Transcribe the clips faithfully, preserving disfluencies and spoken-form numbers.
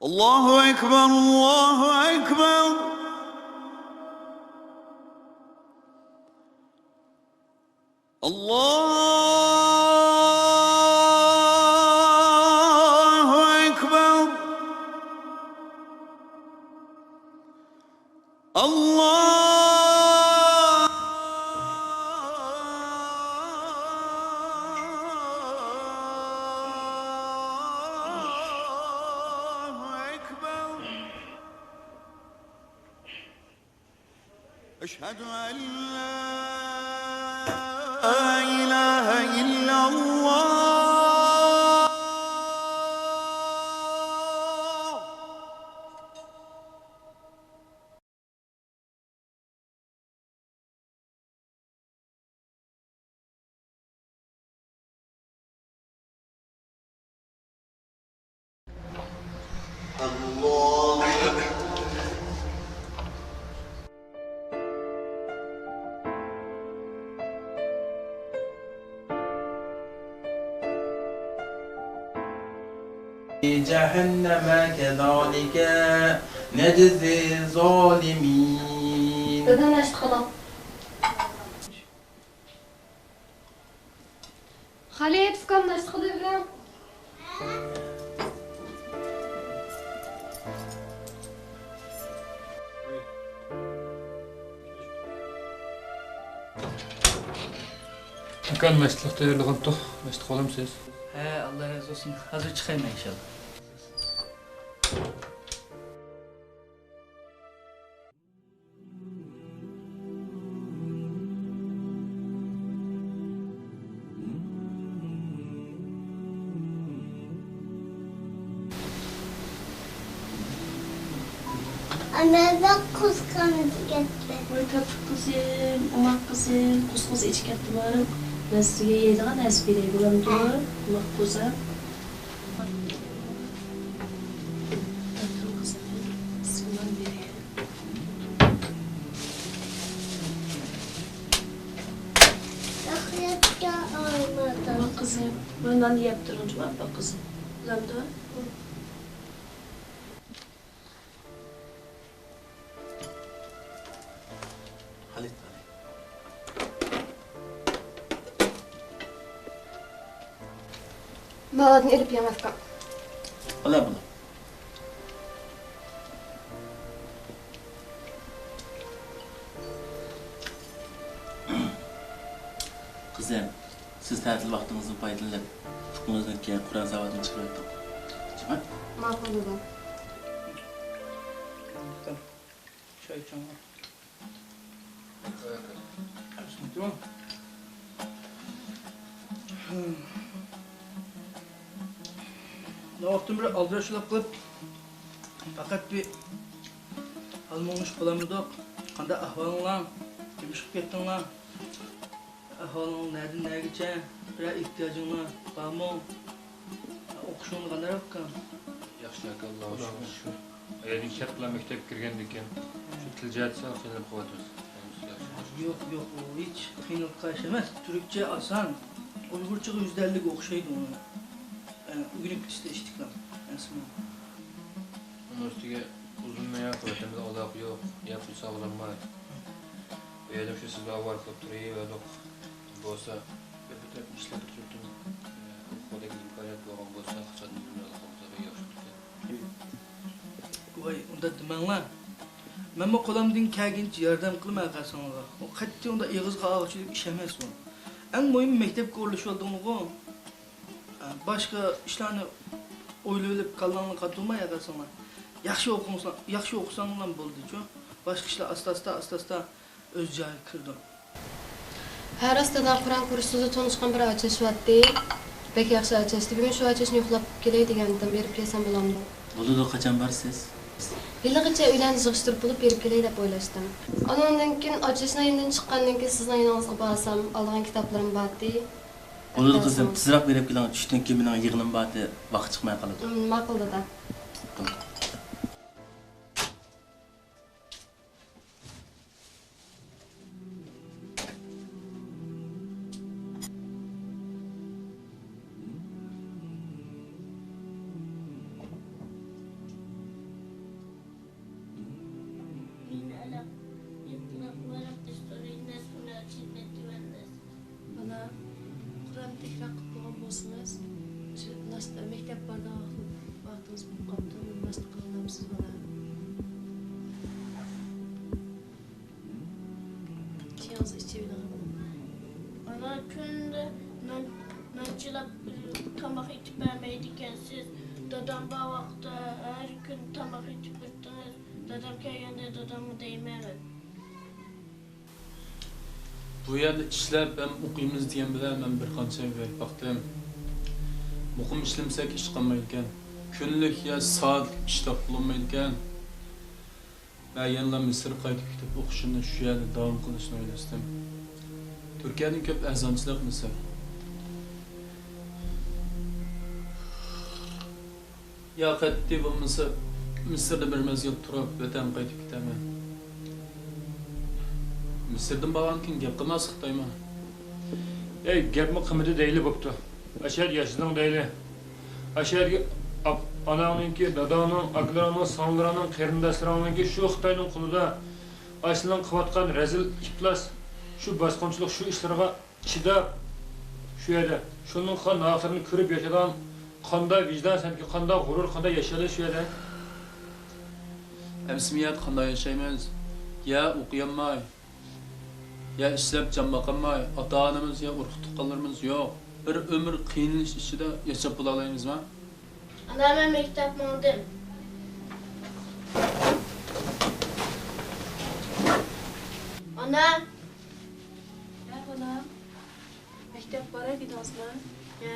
الله أكبر، الله أكبر. الله أكبر. الله أكبر. أشهد أن لا إله إلا الله. الله أكبر. جهنم كذلك نجزي الظالمين. دادا، ناشتا قىلىڭ. خالىد، ئۇكام، ناشتا قىلىۋېرىڭ. ئاكا، ناشتىلىق تەييارلىغانتۇق. ناشتا قىلامسىز؟ ھە، ئاللا رازى بولسۇن. ھازىر چىقايمەن ئىنشاللا. ئانا، بەك قۇسقۇم كەتتى. ۋاي، تاتلىق قىزىم، ئوماق قىزىم، قۇسقۇسى ئىچىپ كەتتىمۇ؟ مەن سىزگە يەيدىغان نەرسە بېرەي، بولامدۇ؟ ھە. ئوماق قوزام. تاتلىق قىزىم، سىزگە نان بېرەي. ئاپپاق قىزىم، بۇ ناننى يەپ تۇرۇڭ جۇمۇ، ئاپپاق قىزىم. بولامدۇ؟ خالىد، خالىد. ماۋۇدىن ئېلىپ يەڭ ئاكا. بولە، بولە. قىزىم، سىز تەتىل ۋاقتىڭىزدىن پايدىلىنىپ، ئۇكىڭىزنىڭكى قۇرئان ساۋاتىنى چىقىرىۋېتىڭ. جىمى؟ ماقۇل، دادا. چاي ئىچىڭلار. رەھمىتۇم. ناۋاقتىن بېرى ئالدىراش شۇلاپ قىلىپ، پەقەت بىر ھال-مۇڭلىشىپ بولالمىدۇق. قانداق ئەھۋالىڭلار؟ نېمە ئىش قىلىپ كەتتىڭلار؟ ئەھۋالىڭ نەدىن نەگىچە؟ بىرەر ئېھتىياجىڭلار بارمۇ؟ ئوقۇشۇڭ قانداق ئۇكام؟ ياخشى ئاكا، ئاللاغا شۈكۈر. ئايالىم شەرت بىلەن مەكتەپكە كىرگەندىكىن، شۇ تىل جەھەتتە سەل قىينىلىپ قېلىۋاتىمىز. ياخشى. يوق، يوق، ئۇ ھېچ قىينىلىپ قېلىش ئەمەس. تۈركچە ئاسان، ئۇيغۇرچىغا يۈزدە ئەللىك ئوخشايدۇ ئۇنى. ئە، ئۆگىنىپ كېتىشتە ئىشتىكلا، ئەنسىمۇ. ئۇنىڭ ئۈستىگە ئۇزۇن مەيەر ۋەتەندە ئالاقە يوق، يا پۇل ساغلانماي. ئۇ يەردە شۇ سىزگە ئاۋارە قىلىپ تۇرۇۋېرىدۇق. بولسا، بىر تەرەپ ئىشلەپ تۇرۇپ، ئۇ خىلدەك ئىمكانىيەت بولغان بولسا، قاچاندىن بىرنى ئالاقىڭىزغا ياخشى بولىدىكەن. ۋاي، ئۇنداق دېمەڭلار. مەنمۇ قولۇمدىن كەلگىنىچە ياردەم قىلىمەن ھەر قايسىڭلارغا. ئۇ قەتئىي ئۇنداق ئېغىزغا ئالغۇچىلىك ئىش ئەمەس ئۇ. ئەڭ مۇھىمى مەكتەپكە ئورۇنلىشىۋالدىڭلىغۇ. باشقا ئىشلارنى ئويلىۋېلىپ كاللاڭلارنى قاتۇرماي ھەر قايسىڭلار. ياخشى ئوقۇڭلار، ياخشى ئوقۇساڭلار بولدىچۇ. باشقا ئىشلار ئاستا-ئاستا، ئاستا-ئاستا ئۆز جايىغا كىرىدۇ. ھە، راست دادا، قۇرئان كۇرسىدا تونۇشقان بىر ئاچاش بارتتى. بەك ياخشى ئاچاشتى. بۈگۈن شۇ ئاچاشنى يوقلاپ كېلەي دېگەنتىم، بېرىپ كەلسەم بولامدۇ؟ بولىدۇ، قاچان بارىسىز؟ ھېلىغىچە ئۆيلەرنى يىغىشتۇرۇپ بولۇپ بېرىپ كەلەي دەپ ئويلاشتىم. ئانىڭدىن كېيىن ئاچاشنىڭ يېنىدىن چىققاندىن كېيىن سىزنىڭ يېنىڭىزغا بارسام، ئالىدىغان كىتابلىرىم بارتتى. بولىدۇ قىزىم، تېزراق بېرىپ كېلىڭ، چۈشتىن كېيىن مېنىڭ يىغىنىم بارتتى، ۋاقىت چىقماي قالىدۇ. ھىم، ماقۇل دادا. سىز ناس-، مەكتەپ بارىدىغان ۋاقتىڭىز بولۇپ قاپتۇ، ناشتا قىلالامسىز، بالا؟ چېيىڭىزنى ئىچىۋېلىڭ. ئانا، كۈندە نان، نان چىلاپ، تاماق ئېتىپ بەرمەيدىكەنسىز. دادام بار ۋاقىتتا ھەر كۈن تاماق ئېتىپ بېرىتتىڭىز. دادام كەلگەندە دادامغا دەيمەن مەن. بۇ يەردە ئىشلەپ ھەم ئوقۇيمىز دېگەن بىلەن مەن بىر قانچە ئاي بېرىپ باقتىم. مۇقىم ئىشلىمىسەك ئىش قالمايدىكەن. كۈنلۈك يا سائەتلىك ئىش تاپقىلى بولمايدىكەن. مەن يەنىلا مىسىرغا قايتىپ كېتىپ ئوقۇشۇمنى شۇ يەردە داۋام قىلىشنى ئويلاشتىم. تۈركىيەدىن كۆپ ئەرزانچىلىق مىسىر. يا قەتئىي بولمىسا، مىسىردا بىر مەزگىل تۇرۇپ، ۋەتەنگە قايتىپ كېتەرمەن. مىسىردىن بارغاندىن كېيىن گەپ قىلماس خىتايمۇ. ئەي، گەپمۇ قىلمىدى دەيلى بوپتۇ. ئاشۇ يەردە ياشىدىڭ دەيلى. ئاشۇ يەردىكى ئاپ-، ئاناڭنىڭكى، داداڭنىڭ، ئاكىلىرىڭنىڭ، سىڭىللىرىڭنىڭ، قېرىنداشلىرىڭنىڭكى شۇ خىتاينىڭ قولىدا ئاشۇنىڭ قىلىۋاتقان رەزىل ئىپلاس، شۇ باسقۇنچىلىق، شۇ ئىشلىرىغا چىداپ، شۇ يەردە شۇنىڭ قىلغان ناھەقلىرىنى كۆرۈپ ياشايدىغان قانداق ۋىجدان سەنكى، قانداق غۇرۇر، قانداق ياشىيالايسەن شۇ يەردە؟ ئەمىسە بۇ يەردە قانداق ياشايمىز؟ يا ئوقۇيالماي، يا ئىشلەپ جان باقالماي، ئاتا-ئانىمىز يا ئۇرۇق-تۇغقانلىرىمىز يوق. بىر ئۆمۈر قىينىلىش ئىچىدە ياشاپ بولالايمىزما؟ ئانا، مەن مەكتەپ ماڭدىم. ئانا! ھە، بالام. مەكتەپ باراي دېدىڭىزما؟ ھە.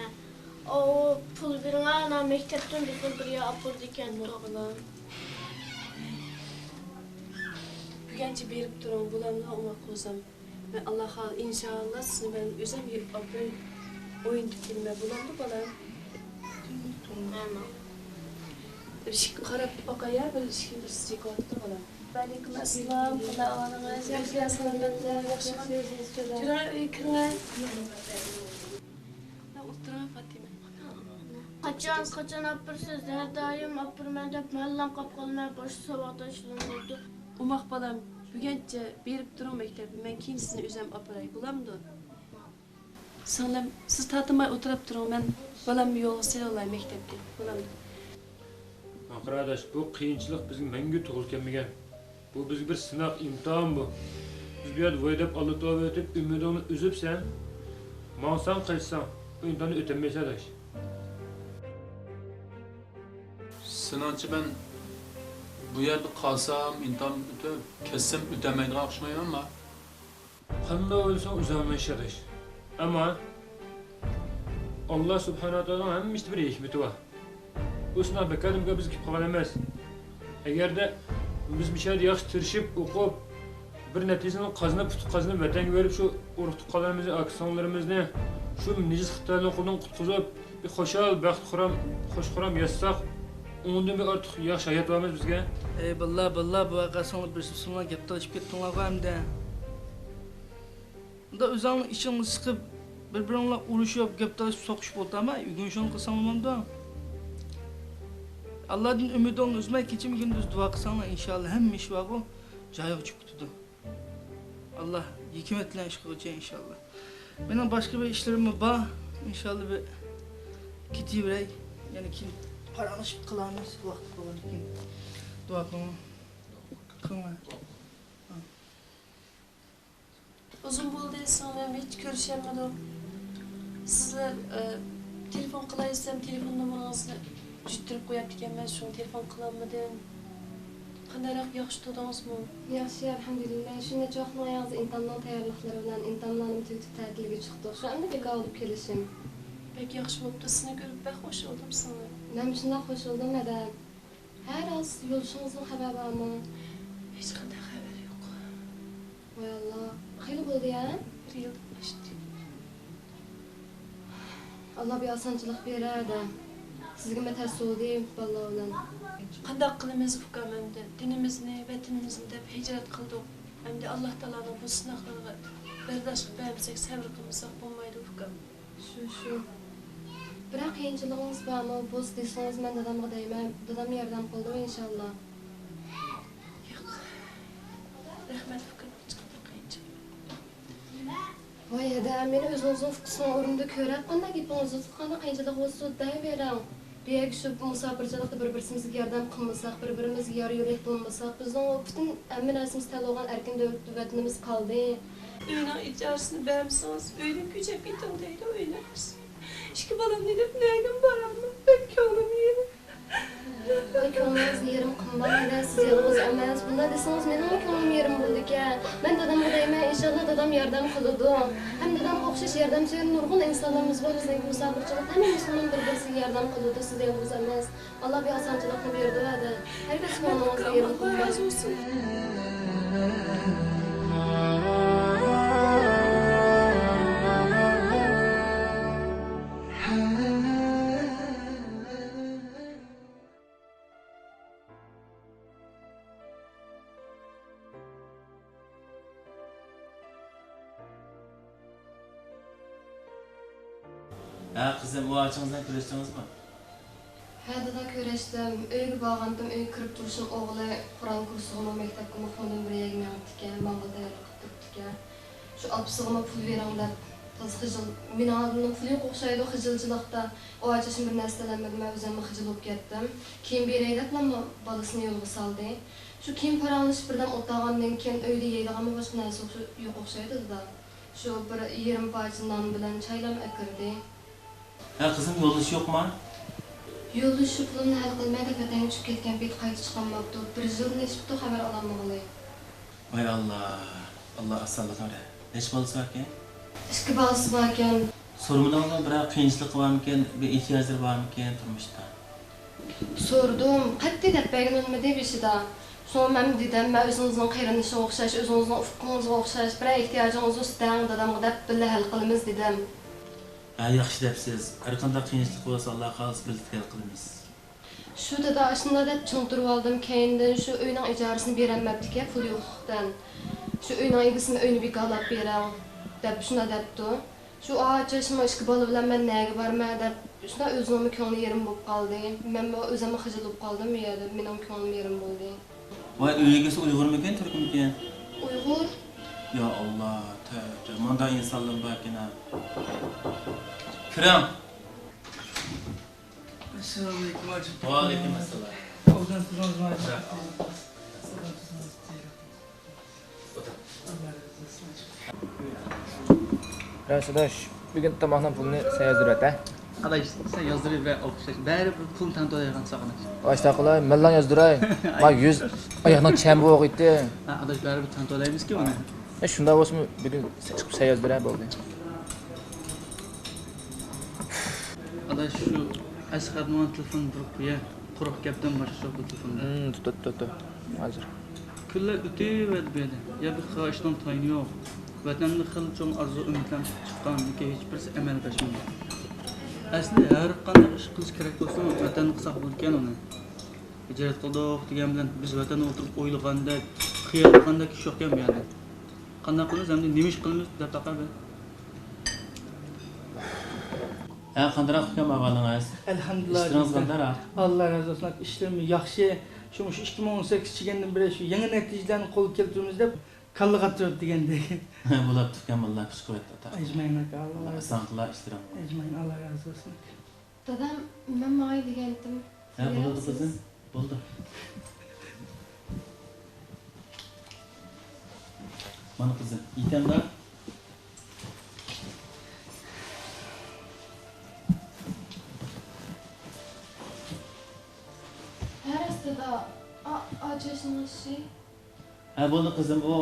ئاۋۇ پۇل بېرىڭە، ئانا، مەكتەپتىن بىزنى بىر يەر ئاپىرىدىكەن. ياق، بالام. بۈگۈنچە بېرىپ تۇرۇڭ، بولامدۇ، ئوماق قوزام؟ مەن ئاللا خالىسا، ئىنشاللا، سىزنى مەن ئۆزۈم ئاپىرىپ ئوينىتىپ كېلىمەن، بولامدۇ، بالام؟ مەن ئىشىككە قاراپ باقاي، بىر ئىشىكنى بىرسى چېكىۋاتىدۇ، بالام. ۋەئەلەيكۇم ئەسسالام، قانداق ئەھۋالىڭىز؟ ياخشى، سالامەتلىك، ياخشىمۇ؟ كىرىڭە، ئۆيگە كىرىڭە. ئولتۇرۇڭ، فاتىمە. قاچان، قاچان ئاپىرىسىز؟ ھەر دائىم ئاپىرىمەن دەپ مەنلا قاپقالىمەن، باشقا ساۋاقداشلىرىم بولىدۇ. ئوماق بالام، بۈگۈنچە بېرىپ تۇرۇڭ مەكتەپكە، مەن كېيىن سىزنى ئۆزۈم ئاپىراي، بولامدۇ؟ سىڭلىم، سىز تارتىنماي ئولتۇرۇپ تۇرۇڭ، مەن بالامنى يولغا سېلىۋالاي مەكتەپكە، بولامدۇ؟ ماقىر ئاداش، بۇ قىيىنچىلىق بىزگە مەڭگۈ تۇغۇل كەلمىگەن. بۇ بىزگە بىر سىناق، ئىمتىھان بۇ. بىز بۇ يەردە ۋاي دەپ ئاللا توۋا ئېيتىپ، ئۈمىدىڭنى ئۈزۈپ سەن ماڭساڭ، قاچساڭ، بۇ ئىمتىھاننى ئۆتەلمەيسەن ئاداش. سېنىڭچە مەن بۇ يەردە قالسام ئىمتىھان ئۆتۈپ، كەتسەم ئۆتەلمەيدىغان ئوخشىمايمەنما؟ قانداق ئويلىساڭ ئۆزۈڭ ئىش ئاداش. ئەمما ئاللا سۇبھانەھۇ ۋە تائالانىڭ ھەممە ئىشتا بىر ھېكمىتى بار. ئۇ سىناق بىكاردىن بىكار بىزگە كېلىپ قالغان ئەمەس. ئەگەردە بىز مۇشۇ يەردە ياخشى تىرىشىپ ئوقۇپ، بىر نەتىجىنى قازىنىپ، ئۇتۇق قازىنىپ، ۋەتەنگە بېرىپ، شۇ ئۇرۇق-تۇغقانلىرىمىزنى، ئاكا-سىڭىللىرىمىزنى شۇ نىجىس خىتاينىڭ قولىدىن قۇتقۇزۇپ، بىر خۇشال، بەخت خۇرام، خۇش خۇرام ياشىساق، ئۇنىڭدىن بىر ئارتۇق ياخشى ھايات بارمىز بىزگە. ئەي باللا، باللا، بۇ ۋەقە سىڭلىپ بىر سىڭلار گەپ تالىشىپ كەتتىڭلارغۇ ئەمدى. ئۇنداق ئۆزۈڭنىڭ ئىچىڭنى سىقىپ، بىر-بىرىڭلار ئۇرۇشۇپ، گەپ تالىشىپ، سوقۇشۇپ ئولتۇرما، ئۆگىنىشىڭنى قىلساڭ بولمامدۇ؟ ئاللادىن ئۈمىدىڭنى ئۈزمەي، كېچىمۇ كۈندۈز دۇئا قىلساڭلار، ئىنشاللا، ھەممە ئىش بارغۇ، جايىغا چۈشۈپ كېتىدۇ. ئاللا ھېكمەت بىلەن ئىش قىلغۇچى، ئىنشاللا. مېنىڭ باشقا بىر ئىشلىرىممۇ بار، ئىنشاللا، بىر كېتىۋېرەي. يەنە كېيىن پاراڭلىشىپ قىلارمىز، ۋاقىت بولغاندىن كېيىن. دۇئا قىلىڭلار. قىلىڭلار. ئۇزۇن بولدى، سىڭلىم، ھېچ كۆرۈشەلمىدۇق. سىزلەر، ئە، تېلېفون قىلاي دېسەم، تېلېفون نومۇرىڭىزنى جۈتتۈرۈپ قويۇپتىكەنمەن، شۇڭا تېلېفون قىلالمىدىم. قانداقراق، ياخشى تۇردىڭىزمۇ؟ ياخشى، ئەلھەمدۇلىللا. شۇ نەچچە ۋاقىتنىڭ ئاياغىدا ئىمتىھاننىڭ تەييارلىقلىرى بىلەن ئىمتىھانلارنىمۇ تۈگىتىپ، تەتىلگە چىقتۇق. شۇ ئەمدى بىكار بولۇپ كېلىشىم. بەك ياخشى بوپتۇ، سىزنى كۆرۈپ بەك خۇش بولدۇم، سىڭلىم. مەنمۇ شۇنداق خۇش بولدۇم، ھەدە. ھەر ئاز يولدىشىڭىزنىڭ خەۋىرى بارمۇ؟ ھېچقانداق خەۋەر يوق. ۋاي ئاللا، خېلى بولدى ھە؟ بىر يىلدىن ئاشتى. ئاللا بىر ئاسانچىلىق بېرەر دە. سىزگىمۇ تەس بولدى بالىلار بىلەن. قانداق قىلىمىز ئۇكام ئەمدى؟ دىنىمىزنى، ۋەتىنىمىزنى دەپ ھىجرەت قىلدۇق. ئەمدى ئاللا تائالانىڭ بۇ سىناقلىرىغا بەرداشلىق بەرمىسەك، سەۋر قىلمىساق بولمايدۇ ئۇكام. شۇ، شۇ. بىراق قىيىنچىلىقىڭىز بارمۇ؟ بولسا دېسىڭىز، مەن دادامغا دەيمەن. دادام ياردەم قىلىدۇ، ئىنشاللا. ياق. رەھمەت، ئۇكام، ھېچقانداق قىيىنچىلىق يوق. ۋاي ھەدە، مېنى ئۆزىڭىزنىڭ ئۇكىسىنىڭ ئورنىدا كۆرۈپ، قانداق گېپىڭىزنى تۇتقاندا قىيىنچىلىق بولسا دەيبېرىڭ. بۇ يەرگە شۇ مۇساپىرچىلىقتا بىر-بىرسىمىزگە ياردەم قىلمىساق، بىر-بىرىمىزگە يار-يۆلەك بولمىساق، بىزنىڭ پۈتۈن ھەممە نەرسىمىز تەل بولغان ئەركىن دۆلەت ۋەتىنىمىز قالدى. ئۆينىڭ ئىجارىسىنى بەرمىسىڭىز، ئۆيدىن كۆچۈپ كېتىڭ دەيدۇ ئۆينىڭ ئىگىسى. ئىككى بالامنى ئېلىپ نەگىمۇ بارارمەن؟ مېنىڭ كۆڭلۈم يېرىم. ۋاي، كۆڭلىڭىزنى يېرىم قىلماڭ، ھەدە، سىز يالغۇز ئەمەس. بۇنداق دېسىڭىز، مېنىڭمۇ كۆڭلۈم يېرىم بولىدىكەن. مەن دادامغا دەيمەن، ئىنشاللا دادام ياردەم قىلىدۇ. ھەم دادامغا ئوخشاش ياردەمسۆيەر نۇرغۇن ئىنسانلىرىمىز بار، بىزنىڭكى مۇساپىرچىلىقتا ھەممە مۇسۇلمان بىر-بىرسىگە ياردەم قىلىدۇ. سىز يالغۇز ئەمەس. ئاللا بىر ئاسانچىلىقنى بېرىدۇ، ھەدە. ھەرگىز كۆڭلىڭىزنى يېرىم قىلماڭ. ھە، قىزىم، ئۇ ئاچىڭىز بىلەن كۆرۈشتىڭىزمۇ؟ ھە، دادا، كۆرۈشتۈم. ئۆيگە بارغانتىم، ئۆيگە كىرىپ تۇرۇشۇم ئوغلى قۇرئان كۇرسىغىمۇ، مەكتەپكىمۇ قۇمدىن بىر يەرگە مېڭىپتىكەن، ماڭغىلى تەييارلىق قىلىپ تۇرۇپتىكەن. شۇ ئاپىسىغىمۇ پۇل بېرىڭ دەپ، تازا خىجىل، مېنىڭ ئالدىمدا پۇل يوق ئوخشايدۇ، خىجىلچىلىقتا. ئۇ ئاچىشىم بىر نەرسە تەلەممىدى، مەن ئۆزۈممۇ خىجىل بولۇپ كەتتىم. كىيىم بېرەي دەپلا بالىسىنى يولغا سالدى. شۇ كىيىم پاراڭلىشىپ بىردەم ئولتۇرغاندىن كېيىن، ئۆيدە يەيدىغانمۇ باشقا نەرسە يوق ئوخشايدۇ، دادا. شۇ بىر يېرىم پارچە نان بىلەن چايلام ئەكىردى. ھە، قىزىم، يولدىشى يوقما؟ يولدىشى شۇ پۇلۇمنى ھەل قىلماي دەپ ۋەتەنگە چۈشۈپ كەتكەن پېتى قايتا چىقالماپتۇ. بىر يىلدىن ئېشىپتۇ، خەۋەر ئالالمىغىلى. ۋاي ئاللا، ئاللا ئاسانلىقىنى بەرسۇن. نەچچە بالىسى باركەن؟ ئىككى بالىسى باركەن. سورىمىدىڭىزمۇ، بىرەر قىيىنچىلىقى بارمىكەن، بىر ئېھتىياجلىرى بارمىكەن تۇرمۇشتا؟ سورىدىم، قەتئىي دەپ بەرگىلى ئۇنىمىدى بېشىدا. شۇڭا مەن دېدىم، مەن ئۆزىڭىزنىڭ قېرىندىشىغا ئوخشاش، ئۆزىڭىزنىڭ ئۇپۇقىڭىزغا ئوخشاش، بىرەر ئېھتىياجىڭىز بولسا دەڭ دادامغا دەپ بىللە ھەل قىلىمىز دېدىم. ھە، ياخشى دەپسىز. ھەرقانداق قىيىنچىلىق بولسا ئاللا خالىسا بىللە ھەل قىلىمىز. شۇ دادا ئاشۇنداق دەپ چىڭ تۇرۇۋالدىم، كەينىدىن شۇ ئۆينىڭ ئىجارىسىنى بېرەلمەپتىكەن پۇل يوقلۇقتىن. شۇ ئۆينىڭ ئىگىسىمۇ ئۆينى بىكارلاپ بېرىڭ دەپ شۇنداق دەپتۇ. شۇ ئاچىشىمۇ ئىككى بالا بىلەن مەن نەگە بارىمەن دەپ، شۇنداق ئۆزىنىڭمۇ كۆڭلى يېرىم بولۇپ قالدى. مەنمۇ ئۆزۈممۇ خىجىل بولۇپ قالدىم ئۇ يەردە، مېنىڭ كۆڭلۈم يېرىم بولدى. ۋاي، ئۆي ئىگىسى ئۇيغۇرمىكەن، تۈركمىكەن؟ ئۇيغۇر. يا ئاللا، تە، تە، مۇنداق ئىنسانلار باركەن ھە. كىرىڭ. ئەسسالامۇئەلەيكۇم ھاجى. ۋەئەلەيكۇم ئەسسالام. ئوبدان تۇردىڭىزمۇ ھاجى؟ راست ئاداش، بۈگۈن تاماقنىڭ پۇلىنى سەن يازدۇرۇۋەت ھە. ئاداش، سەن يازدۇرۇۋەر، ئوخشاش. بەرىبىر پۇلنى تەڭ تۆلەيدىغان ساغىنىش. ئاشۇنداق قىلاي، مەنلا يازدۇراي. ما يۈز ئاياقنىڭ چەمى بولغىيتتى. ھە، ئاداش، بەرىبىر تەڭ تۆلەيمىزكى ئۇنى. ئە، شۇنداق بولسىمۇ بۈگۈن چىقىپ سەن يازدۇر ھە، بولدى. ئاداش، شۇ ئەسقەرنىڭ تېلېفونىنى بىر قويە. قۇرۇق گەپتىن باشقا يوق بۇ تېلېفوندا. ھىم، تۇت، تۇت، تۇت، تۇت. ھازىر. كۈنلەر ئۆتۈۋەردى بۇ يەردە. يا بىر خاھىشنىڭ تايىنى يوق. ۋەتەندە خېلى چوڭ ئارزۇ ئۈمىدلەرنى تۇتۇپ چىققان، لېكىن ھېچبىرسى ئەمەلگە ئاشمىدى. ئەسلى ھەر قانداق ئىش قىلىش كېرەك بولسىمۇ، ۋەتەندە قىلساق بولىدىكەن ئۇنى. ھىجرەت قىلدۇق دېگەن بىلەن بىز ۋەتەندە ئولتۇرۇپ ئويلىغاندەك، خىيال قىلغاندەك ئىش يوقكەن بۇ يەردە. قانداق قىلىمىز ئەمدى، نېمە ئىش قىلىمىز دەپ باقاي بىر. ھە، قانداقراق ئۇكام ئەھۋالىڭىز؟ ئەلھەمدۇلىللا. ئىشلىرىڭىز قانداقراق؟ ئاللا رازى بولسۇن ئاكا، ئىشلىرىم ياخشى. شۇ، مۇشۇ ئىككى مىڭ ئون سەككىز چىگەندىن بېرى شۇ يېڭى نەتىجىلەرنى قولغا كەلتۈرىمىز دەپ كاللا قاتۇرۇپ دېگەندەك. بولاپتۇ ئۇكام، ئاللا كۈچ قۇۋۋەت ئاتا. ئەجمەين ئاكا، ئاللا رازى بولسۇن. ئاسان قىلار ئىشلىرىڭلارنى. ئەجمەين، ئاللا رازى بولسۇن ئاكا. دادام، مەن ماڭاي دېگەنتىم. ھە، بولىدۇ قىزىم، بولدى. مانا قىزىم، يېتەمدە. ھە، راست دادا. ئا-، ئاچاشنىڭ ئىشى. ھە، بولدى قىزىم، ئۇ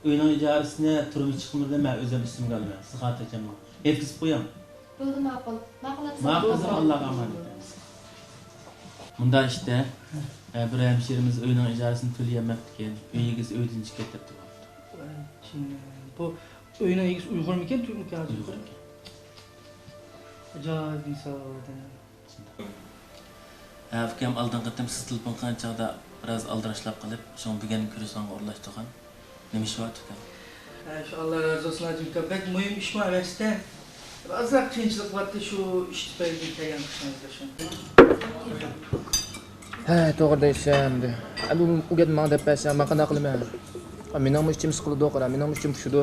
ئۆينىڭ ئىجارىسىنى تۇرمۇش چىقىمىدىن مەن ئۆزۈم ئۈستۈمگە ئالىمەن. سىز خاتىرجەم بولۇڭ. يەتكۈزۈپ قويۇڭ. بولدى، ماقۇل. ماقۇل، ماقۇل قىزىم، ئاللاغا ئامانەت. مۇنداق ئىشتە، ھە، بىر ھەمشىرىمىز ئۆينىڭ ئىجارىسىنى تۆلىيەلمەپتىكەن. ئۆي ئىگىسى ئۆيدىن چىقىپ كەت دەپ تۇرۇپتۇ. بۇ ئۆينىڭ ئىگىسى ئۇيغۇرمىكەن، تۈركمىكەن ھازىر؟ ئۇيغۇر ئىكەن. ئاجايىپ ئىنسانلار. ھە، ئۇكام، ئالدىنقى قېتىم سىز تېلېفون قىلغان چاغدا بىراز ئالدىراشلاپ قېلىپ، شۇڭا بۈگۈن كۆرۈشىدىغانغا ئورۇنلاشتۇرغان. نېمە ئىش بار ئۇكام؟ ھە، شۇ، ئاللا رازى بولسۇن ھاجىم ئۇكام. بەك مۇھىم ئىشمۇ ئەمەستە. ئازراق قىيىنچىلىق بارتى، شۇ ئىش تۈپەيلىدىن كەلگەن قىلىشىڭىزغا شۇ. ھە، توغرا دەيسەن ئەمدى. ئەمدى ئۇ، ئۇ گەپنى ماڭا دەپ بەرسەڭ، مەن قانداق قىلىمەن؟ مېنىڭمۇ ئىچىم سىقىلىدۇ، قارا، مېنىڭمۇ ئىچىم پۇشىدۇ.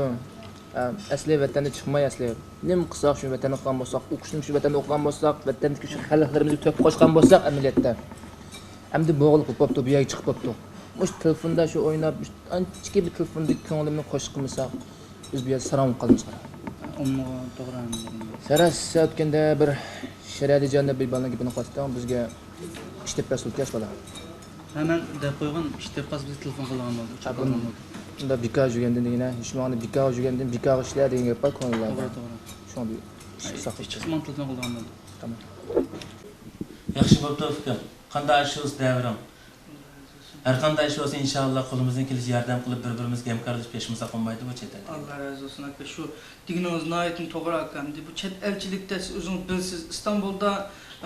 ئەسلى ۋەتەندىن چىقماي، ئەسلى نېمە قىلساق، شۇ ۋەتەندە قىلغان بولساق، ئوقۇشنى شۇ ۋەتەندە ئوقۇغان بولساق، ۋەتەندىكى شۇ خەلقلىرىمىزگە تۆھپە قوشقان بولساق، ئەمەلىيەتتە ئەمدى بولغىلى بوپتۇ، بۇ يەرگە چىقىپ بوپتۇ. مۇشۇ تېلېفوندا شۇ ئويناپ، ئانچىكى بىر تېلېفوندىكى كۆڭلىمنى خوش قىلمىساق، بىز بۇ يەردە ساراڭ بولۇپ قالىمىز. ئومۇغا توغرا. سەرەس ئۆتكەندە بىر شەرەدىجان دەپ بىر بالىنىڭ گېپىنى قىلىۋاتىدۇ، بىزگە ئىش تېپىپ بەرسە بولىدۇ، ياش بالا. ھە، مەن دەپ قويغان، ئىش تېپىپ قالسا بىزگە تېلېفون قىلىدىغان بولدى، ئۇچۇپ قالغان بولدى. بۇندا بىكار يۈرگەندىن دېگىنە، ھېچ ماڭا بىكار يۈرگەندىن بىكارغا ئىشلە دېگەن گەپ بار كونىلاردا. توغرا، توغرا. شۇڭا بىر ئىش قىلساق. ئىش چىقسا ماڭا تېلېفون قىلىدىغان بولدى. تامام. ياخشى بوپتۇ، ئۇكام. قانداق ئىش بولسا دەۋېرىڭ. ھەر قانداق ئىش بولسا، ئىنشاللا قولىمىزدىن كېلىشىچە ياردەم قىلىپ، بىر-بىرىمىزگە ھەمكارلىشىپ ياشىمىساق بولمايدۇ بۇ چەت ئەلدە. ئاللا رازى بولسۇن ئاكا، شۇ دېگىنىڭىز ناھايىتى توغرا ئاكا. ئەمدى بۇ چەت ئەلچىلىكتە سىز ئۆزىڭىز بىلىسىز، ئىستانبۇلدا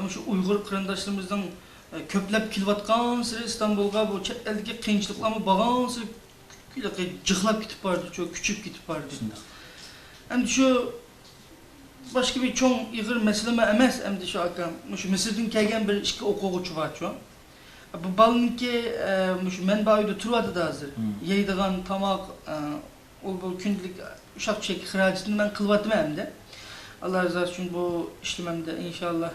مۇشۇ ئۇيغۇر قېرىنداشلىرىمىزنىڭ، ئە، كۆپلەپ كېلىۋاتقانسېرى ئىستانبۇلغا بۇ چەت ئەلدىكى قىيىنچىلىقلارمۇ بارغانسېرى جىقلاپ كېتىپ بارىدۇ، كۈچىيىپ كېتىپ بارىدۇ. شۇنداق. ئەمدى شۇ باشقا بىر چوڭ ئېغىر مەسىلىمۇ ئەمەس، ئەمدى شۇ ئاكام. مۇشۇ مىسىردىن كەلگەن بىر ئىككى ئوقۇغۇچى بارچۇ. بۇ بالىنىڭكى، ئە، مۇشۇ مەن بار ئۆيدە تۇرۇۋاتىدۇ ھازىر. مم. يەيدىغان تاماق، ئە، ئۇ بۇ كۈندىلىك ئۇششاق چۈشەك خىراجىتىنى مەن قىلىۋاتىمەن ئەمدى. ئاللا رازى بولسۇن بۇ ئىشلىمەمدە ئىنشاللا.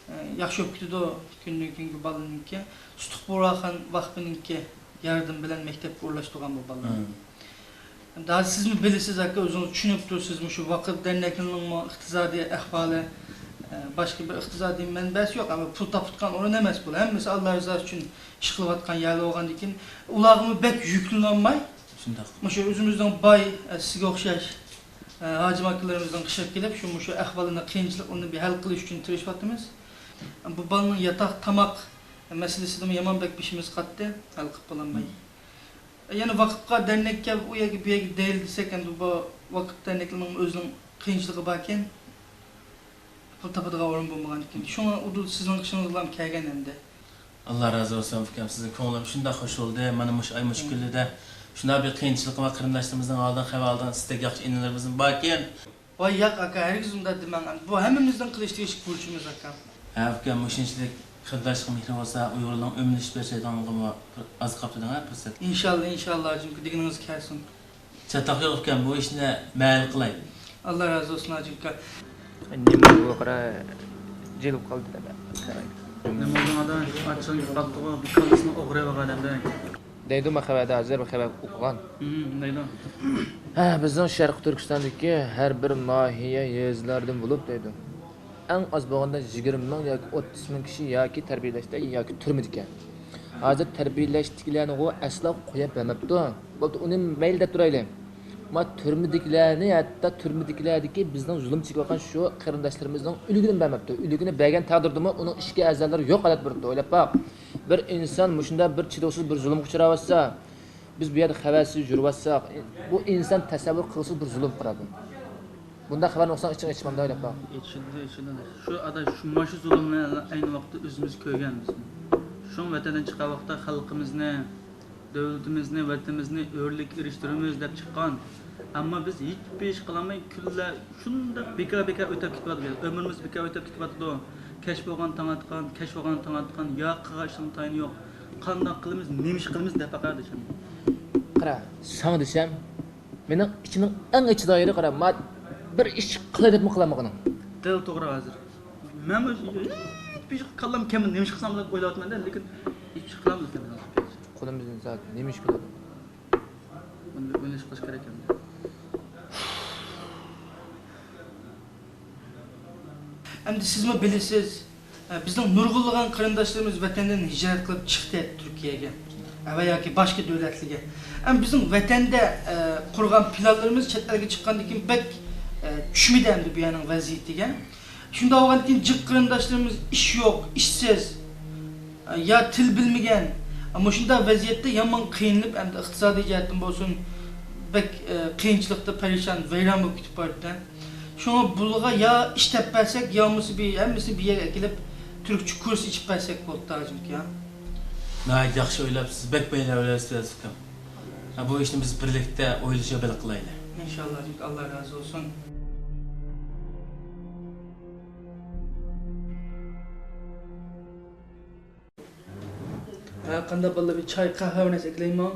ئە، ياخشى بولۇپ كېتىدۇ. كۈندىن كۈنگە بالىنىڭكى سۇتۇق بۇغراخان ۋاقپىنىڭكى ياردىمى بىلەن مەكتەپكە ئورۇنلاشتۇرغان بۇ بالىنى. مم. ئەمدى ھازىر سىزمۇ بىلىسىز ئاكا، ئۆزىڭىز چۈشىنىپ تۇرىسىز، مۇشۇ ۋاقىپ دەرنەكنىڭمۇ ئىقتىسادىي ئەھۋالى، ئە، باشقا بىر ئىقتىسادىي مەنبەسى يوق، ئەمما پۇل تاپىدىغان ئورۇن ئەمەس بۇ. ھەممىسى ئاللا رىزاسى ئۈچۈن ئىش قىلىۋاتقان يەرلەر بولغاندىكىن، ئۇلارغىمۇ بەك يۈكلىنەلمەي، شۇنداق. مۇشۇ ئۆزىمىزنىڭ باي، ئە، سىزگە ئوخشاش، ئە، ھاجىم ئاكىلىرىمىزنىڭ قىشىپ كېلىپ، شۇ، مۇشۇ ئەھۋالىنى، قىيىنچىلىقلىرىنى بىر ھەل قىلىش ئۈچۈن تىرىشىۋاتىمىز. بۇ بالىنىڭ ياتاق، تاماق مەسىلىسىدىمۇ يامان بەك بېشىمىز قاتتى، ھەل قىلىپ بولالماي. يەنە ۋاقىپقا، دەرنەككە، ئۇ يەرگە، بۇ يەرگە دەيلى دېسەك، ئەمدى بۇ ۋاقىپ دەرنەكلىرىنىڭ ئۆزىنىڭ قىيىنچىلىقى باركەن، پۇل تاپىدىغان ئورۇن بولمىغاندىكىن. شۇڭا ئۇدۇل سىزنىڭ قېشىڭىزغىلا كەلگەن ئەمدى. ئاللا رازى بولسۇن ئۇكام، سىزنىڭ كۆڭلۈم شۇنداق خوش بولدى. مانا مۇشۇ ئاي، مۇشۇ كۈنلىرىدە شۇنداق بىر قىيىنچىلىقى بار قېرىنداشلىرىمىزنىڭ ھالىدىن خەۋەر ئالىدىغان سىزدەك ياخشى ئىنىلىرىمىزمۇ باركەن. ۋاي ياق ئاكا، ھەرگىز ئۇنداق دېمەڭ. بۇ ھەممىمىزنىڭ قىلىشقا تېگىشلىك بۇرچىمىز ئاكا. ھە ئۇكام، مۇشۇنچىلىك قېرىنداشلىق مېھرى بولسا، ئۇيغۇرلارنىڭ ئۆمىلىشىپ ياشايدىغانلىقىمۇ ئاز قاپتۇ دەڭ ھە پۇرسەت. ئىنشاللا، ئىنشاللا ھاجىم ئاكا، دېگىنىڭىز كەلسۇن. چاتاق يوق ئۇكام، بۇ ئىشنى مەن ھەل قىلاي. ئاللا رازى بولسۇن ھاجىم ئاكا. نېمە بۇ قارا، جىلىپ قالدى دەپ. نېمە بولدۇڭ ئادا؟ ئاچچىقىڭ كېلىپ قاپتىغۇ، بىر كاللىسىنى ئوغرى بولغان ئەمدى. دەيدۇ، مەن خەۋەردە ھازىر بىر خەۋەر ئوقۇغان. ھىم، دەيدۇ. ھە، بىزنىڭ شەرقىي تۈركىستاندىكى ھەر بىر ناھىيە، يېزىلاردىن بولۇپ دەيدۇ، ئەڭ ئاز بولغاندا يىگىرمە مىڭ ياكى ئوتتۇز مىڭ كىشى ياكى تەربىيەلەشتە ياكى تۈرمىدىكەن. ھازىر تەربىيەلەشتىكىلەرنىغۇ ئەسلا قويۇپ بەرمەپتۇ. بولدى، ئۇنى مەيلى دەپ تۇرايلى. ما تۈرمىدىكىلەرنى، ھەتتا تۈرمىدىكىلەردىكى بىزنىڭ زۇلۇم چېكىۋاتقان شۇ قېرىنداشلىرىمىزنىڭ ئۆلۈكىنى بەرمەپتۇ. ئۆلۈكىنى بەرگەن تەقدىردىمۇ ئۇنىڭ ئىچكى ئەزالىرى يوق ھالەت بولۇپتۇ. ئويلاپ باق. بىر ئىنسان مۇشۇنداق بىر چىدىغۇسىز بىر زۇلۇمغا ئۇچراۋاتسا، بىز بۇ يەردە خەۋەرسىز يۈرۈۋاتساق، بۇ ئىنسان تەسەۋۋۇر قىلغۇسىز بىر زۇلۇم قىلىدۇ. بۇنداق خەۋەرنى ئوقۇساڭ ئىچىڭ ئېچىلمامدۇ ئويلاپ باق. ئېچىلىدۇ، ئېچىلىدۇ. شۇ ئاداش، شۇ، مانا شۇ زۇلۇمنى ئەينى ۋاقىتتا ئۆزىمىز كۆرگەنمىز. شۇڭا ۋەتەندىن چىققان ۋاقىتتا خەلقىمىزنى، دۆلىتىمىزنى، ۋەتىنىمىزنى ئۆرلۈككە ئېرىشتۈرىمىز دەپ چىققان. ئەمما بىز ھېچبىر ئىش قىلالماي، كۈنلەر شۇنداق بىكار، بىكار ئۆتۈپ كېتىۋاتىدۇ. ئۆمرىمىز بىكار ئۆتۈپ كېتىۋاتىدۇ. كەچ بولغان تاڭ ئاتقان، كەچ بولغان تاڭ ئاتقان، يا قىلغان ئىشنىڭ تايىنى يوق. قانداق قىلىمىز، نېمە ئىش قىلىمىز دەپ باقاي ئاداش. قارا، ساڭا دېسەم، مېنىڭ ئىچىمنىڭ ئەڭ ئېچىدىغان يېرى، قارا، ما بىر ئىش قىلاي دەپمۇ قىلالمىغىنىڭ. دەل توغرا ھازىر. مەنمۇ ھېچ بىر ئىش، كاللام كەمدە نېمە ئىش قىلسام دەپ ئويلاۋاتىمەن-دە، لېكىن ھېچ ئىش قىلالمىدىم ھازىر. قولىمىزدىن زادى نېمە ئىش كېلىدۇ؟ بۇنى بىر ئويلىشىپ قويۇش كېرەك ئەمدى. ئەمدى سىزمۇ بىلىسىز، بىزنىڭ نۇرغۇنلىغان قېرىنداشلىرىمىز ۋەتەندىن ھىجرەت قىلىپ چىقتى تۈركىيەگە ۋە ياكى باشقا دۆلەتلەرگە. ئەمدى بىزنىڭ ۋەتەندە، ئە، قۇرغان پىلانلىرىمىز چەت ئەلگە چىققاندىن كېيىن بەك، ئە، چۈشمىدى ئەمدى بۇ يەرنىڭ ۋەزىيىتىگە. شۇنداق بولغاندىكىن جىق قېرىنداشلىرىمىز ئىش يوق، ئىشسىز، ئە، يا تىل بىلمىگەن، ئە، مۇشۇنداق ۋەزىيەتتە يامان قىينىلىپ، ئەمدى ئىقتىسادىي جەھەتتىن بولسۇن، بەك، ئە، قىيىنچىلىقتا پەرىشان، ۋەيران بولۇپ كېتىپ بارىدۇ. شۇڭا بۇلارغا يا ئىش تېپىپ بەرسەك، يا بولمىسا بىر، ھەممىسىنى بىر يەرگە ئەكېلىپ، تۈركچە كۇرس ئېچىپ بەرسەك بولىدۇ ھاجىمكى، ھە؟ ناھايىتى ياخشى ئويلاپسىز، بەك مەيلى ئويلاپسىز ئۇكام. ھە، بۇ ئىشنى بىز بىرلىكتە ئويلىشىپ ھەل قىلايلى. ئىنشاللا ھاجىمكى، ئاللا رازى بولسۇن. ھە، قانداق بالىلار، بىر چاي، قەھۋە بىر نەرسە ئەكىلەيمۇ؟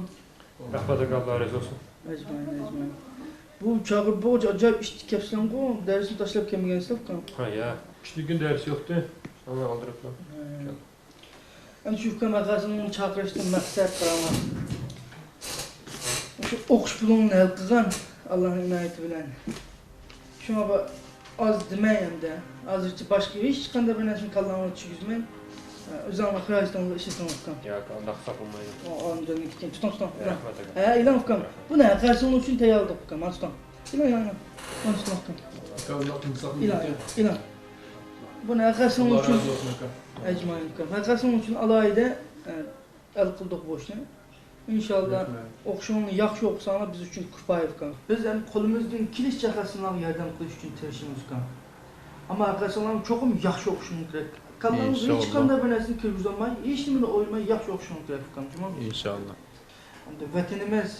رەھمەت ئاكا، ئاللا رازى بولسۇن. ئەجمەئىن، ئەجمەئىن. بۇ چاغىر بۇ ئاجايىپ ئىشتىن كەپسىلەنغۇ، دەرسنى تاشلاپ كەلمىگەنسىلەر ئۇكام. ھە، يا. ئىككىنچى كۈن دەرس يوقتى. ئانا ئالدىراپلا. ھە. ئەمدى شۇ ئۇكام، ھەققاسىڭنى چاقىرىشتىن مەقسەت قاراڭلار. شۇ ئوقۇش پۇلۇڭنى ھەل قىلغان، ئاللانىڭ ئىنايىتى بىلەن. شۇڭا بۇ ئاز دېمەي ئەمدى. ھازىرچە باشقا ھېچقانداق بىر نەرسىنى كاللاڭغا چۈشۈرگۈزمەي، ئۆزۈڭلار خىراجىتىڭلار ئىشلىتىڭ ئۇكام. ياكى ئانداق قىلساق بولمايدۇ. ئۇ ئاندىن كېيىن تۇتۇڭ، تۇتۇڭ. رەھمەت ئاكا. ھە، ئېلىڭ ئۇكام. بۇنى ھەققاسىڭلار ئۈچۈن تەييارلىدۇق ئۇكام. مانا تۇتۇڭ. ئېلىڭ، ئېلىڭ، ئېلىڭ. مانا تۇتۇڭ ئۇكام. ئۇكام، ئۇنداق قىلمىساق ئېلىڭ، نېمە؟ ئېلىڭ. بۇنى ھەققاسىڭلار ئۈچۈن. ئەجمەئىن ئۇكام. ھەققاسىڭلار ئۈچۈن ئالاھىدە، ئە، ھەل قىلدۇق بۇ ئىشنى. ئىنشاللا. رەھمەت. ئوقۇشۇڭلارنى ياخشى ئوقۇساڭلار بىز ئۈچۈن كۇپايە ئۇكام. بىز ھەم قولىمىزدىن كېلىشىچە ھەققاسىڭلارغا ياردەم قىلىش ئۈچۈن تىرىشىمىز ئۇكام. ئەمما ھەققاسىڭلارمۇ چوقۇم ياخشى ئوقۇشۇڭلار كېرەك. كاللاڭلارغا ئىنشاللا. ھېچقانداق بىر نەرسىنى كىرگۈزەلمەي، ھېچنېمىنى ئويلىماي ياخشى ئوقۇشۇڭلار كېرەك ئۇكام، جۇمۇ. ئىنشاللا. ئەمدى ۋەتىنىمىز،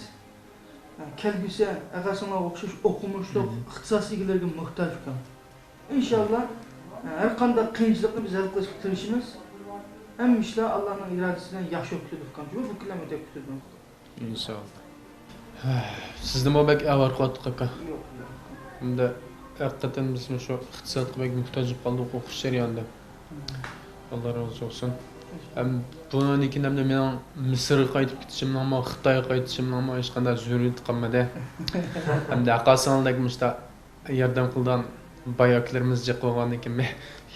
كەلگۈسى، ھەققاسىڭلارغا ئوخشاش ئوقۇمۇشلۇق، مم. ئىختىساس ئىگىلىرىگە موھتاج ئۇكام. ئىنشاللا، ھەر قانداق قىيىنچىلىقنى بىز ھەل قىلىشقا تىرىشىمىز. ھەممە ئىشلار ئاللانىڭ ئىرادىسى بىلەن ياخشى بولۇپ كېتىدۇ ئۇكام، جۇمۇ. بۇ كۈنلەرمۇ ئۆتۈپ كېتىدۇ. ئىنشاللا. سىزنىمۇ بەك ئاۋارە قىلىۋاتتۇق ئاكا. ياق، ياق. ئەمدى ھەقىقەتەن بىزمۇ شۇ ئىقتىسادقا بەك موھتاج بولۇپ قالدۇق، ئوقۇش جەريانىدا. ئاللا رازى بولسۇن. ھەم بۇنىڭدىن كېيىن ئەمدى مېنىڭ مىسىرغا قايتىپ كېتىشىمنىڭمۇ، خىتايغا قايتىشىمنىڭمۇ ھېچقانداق زۆرۈرىيىتى قالمىدى. ھەمدە ھەققاسىڭلاردەك مۇشۇنداق ياردەم قىلىدىغان باي ئاكىلىرىمىز جىق بولغاندىن كېيىن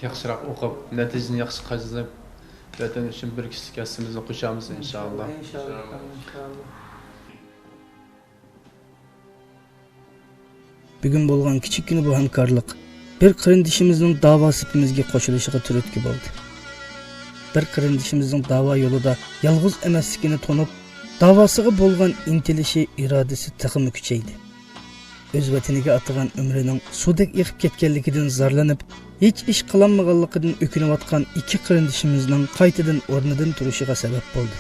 ياخشىراق ئوقۇپ، نەتىجىنى ياخشى قازىنىپ، ۋەتەن ئۈچۈن بىر كىچىك ھەسسىمىزنى قوشارمىز، ئىنشاللا. ئىنشاللا، ئىنشاللا. بۈگۈن بولغان كىچىككىنە بۇ ھەمكارلىق بىر قېرىندىشىمىزنىڭ داۋا سېپىمىزگە قوشۇلۇشىغا تۈرتكە بولدى. بىر قېرىندىشىمىزنىڭ داۋا يولىدا يالغۇز ئەمەسلىكىنى تونۇپ، داۋاسىغا بولغان ئىنتىلىشى، ئىرادىسى تېخىمۇ كۈچەيدى. ئۆز ۋەتىنىگە ئاتىغان ئۆمرىنىڭ سۇدەك ئېقىپ كەتكەنلىكىدىن زارلىنىپ، ھېچ ئىش قىلالمىغانلىقىدىن ئۆكۈنۈۋاتقان ئىككى قېرىندىشىمىزنىڭ قايتىدىن ئورنىدىن تۇرۇشىغا سەۋەب بولدى.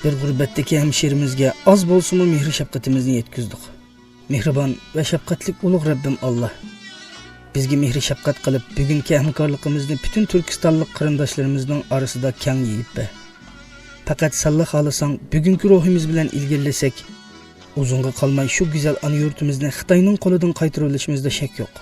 بىر غۇربەتتىكى ھەمشىرىمىزگە ئاز بولسىمۇ مېھرى شەپقىتىمىزنى يەتكۈزدۇق. مېھرىبان ۋە شەپقەتلىك ئۇلۇغ رەببىم ئاللا، بىزگە مېھرى شەپقەت قىلىپ، بۈگۈنكى ھەمكارلىقىمىزنى پۈتۈن تۈركىستانلىق قېرىنداشلىرىمىزنىڭ ئارىسىدا كەڭ يېيىپ بەر. پەقەت سەنلا خالىساڭ، بۈگۈنكى روھىمىز بىلەن ئىلگىرىلىسەك، ئۇزۇنغا قالماي شۇ گۈزەل ئانا يۇرتىمىزنى خىتاينىڭ قولىدىن قايتۇرۇۋېلىشىمىزدا شەك يوق.